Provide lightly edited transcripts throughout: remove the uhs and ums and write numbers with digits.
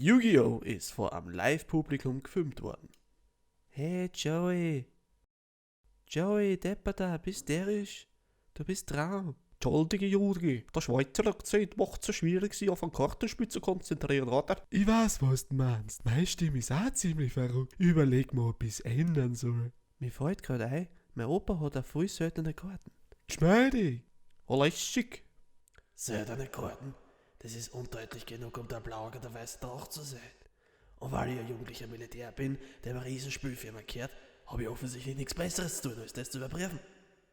Yu-Gi-Oh! Ist vor einem Live-Publikum gefilmt worden. Hey Joey! Joey, Depperter, bist derisch? Du bist dran. Entschuldige, Juri, der Schweizer Akzent macht so schwierig, sich auf ein Kartenspiel zu konzentrieren, oder? Ich weiß, was du meinst. Meine Stimme ist auch ziemlich verrückt. Überleg mal, ob ich's ändern soll. Mir fällt grad ein, mein Opa hat auch voll seltene Karten. Geschmeidig. Oh, lässig. Seltene Karten? Das ist undeutlich genug, um der Blaue oder der weiße Drache zu sein. Und weil ich ein jugendlicher Militär bin, der einer Riesenspielfirma gehört, habe ich offensichtlich nichts Besseres zu tun, als das zu überprüfen.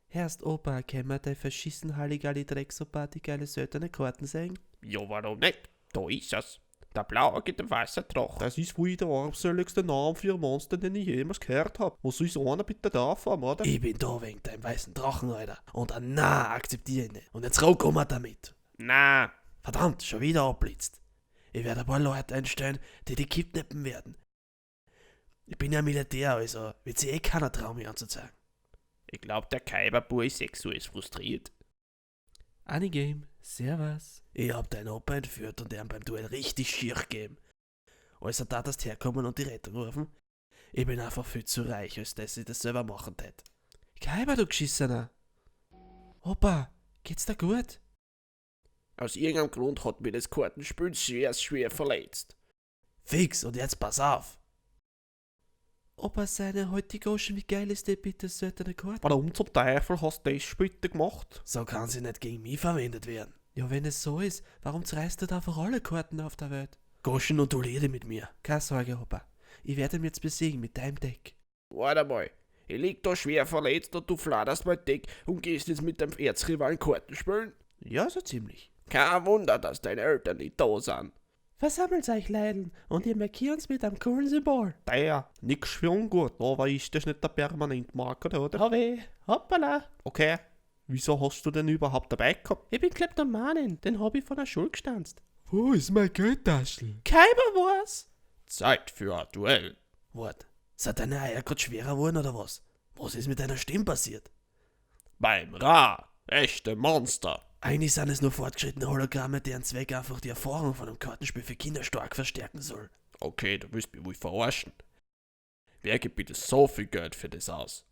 Herrst Opa, können wir dein verschissen Halligalli Drecksopa die geile seltene Karten sehen? Ja, warum nicht? Da ist es. Der Blaue geht der weiße Drache. Das ist wohl der armseligste Name für ein Monster, den ich jemals gehört hab. Was soll so einer bitte da haben, oder? Ich bin da wegen deinem weißen Drachen, Alter. Und ein Na akzeptiere ich nicht. Und jetzt ruck um damit. Na. Verdammt, schon wieder abblitzt. Ich werde ein paar Leute einstellen, die die kidnappen werden. Ich bin ja Militär, also wird sich eh keiner trauen, mich anzuzeigen. Ich glaub, der Kaiberbub ist sexuell frustriert. Anigame, servus. Ich hab deinen Opa entführt und ihm beim Duell richtig schier gegeben. Also da das herkommen und die Rettung rufen. Ich bin einfach viel zu reich, als dass ich das selber machen tät. Kaiber, du Geschissener! Opa, geht's dir gut? Aus irgendeinem Grund hat mir das Kartenspiel sehr schwer verletzt. Fix, und jetzt pass auf! Opa, seine halt die Goschen, wie geil ist der bitte seltene Karte? Warum zum Teufel hast du das bitte gemacht? So kann sie nicht gegen mich verwendet werden. Ja, wenn es so ist, warum zerreißt du da einfach alle Karten auf der Welt? Goschen und duelliere mit mir. Keine Sorge, Opa. Ich werde ihn jetzt besiegen mit deinem Deck. Warte mal. Ich lieg da schwer verletzt und du fladerst mein Deck und gehst jetzt mit deinem Erzrivalen Karten spielen? Ja, so ziemlich. Kein Wunder, dass deine Eltern nicht da sind. Versammelt euch, Leiden, und ihr markiert uns mit einem coolen Symbol. Der, nix für ungut, aber ist das nicht der Permanentmarker, oder? Habe, hoppala. Okay, wieso hast du denn überhaupt dabei gehabt? Ich bin Kleptomanin, den hab ich von der Schule gestanzt. Wo ist mein Geldtaschel? Keiner war's. Zeit für ein Duell. Wart, sind deine Eier grad schwerer geworden oder was? Was ist mit deiner Stimme passiert? Beim Ra, echte Monster. Eigentlich sind es nur fortgeschrittene Hologramme, deren Zweck einfach die Erfahrung von einem Kartenspiel für Kinder stark verstärken soll. Okay, du willst mich wohl verarschen. Wer gibt bitte so viel Geld für das aus?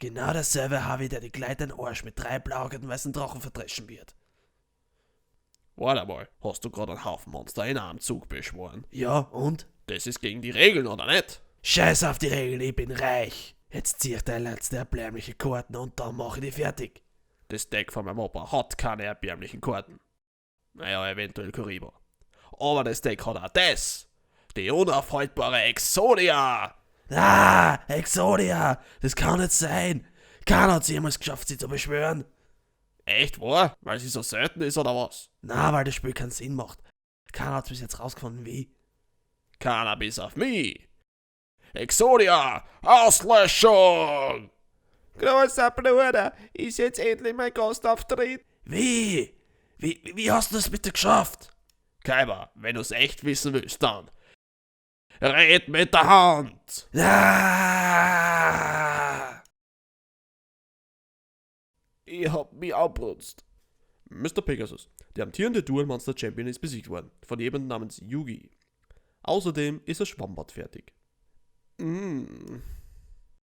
Genau dasselbe habe ich, der die gleich den Arsch mit 3 blaugigen weißen Drachen verdreschen wird. Warte mal, hast du gerade einen Haufen Monster in einem Zug beschworen? Ja, und? Das ist gegen die Regeln, oder nicht? Scheiß auf die Regeln, ich bin reich. Jetzt zieh ich deine letzte erbärmliche Karten und dann mach ich die fertig. Das Deck von meinem Opa hat keine erbärmlichen Karten. Naja, eventuell Kuriboh. Aber das Deck hat auch das. Die unaufhaltbare Exodia! Ah, Exodia! Das kann nicht sein! Keiner hat's jemals geschafft, sie zu beschwören. Echt wahr? Weil sie so selten ist, oder was? Na, weil das Spiel keinen Sinn macht. Keiner hat's bis jetzt rausgefunden, wie. Keiner bis auf mich! Exodia! Auslöschung! Großer Bruder, ist jetzt endlich mein Gastauftritt. Wie? Wie hast du das bitte geschafft? Kaiba, wenn du's echt wissen willst, dann red mit der Hand! Ah! Ich hab mich abbrunst. Mr. Pegasus, der amtierende Duel Monster Champion, ist besiegt worden, von jemandem namens Yugi. Außerdem ist das Schwammbad fertig.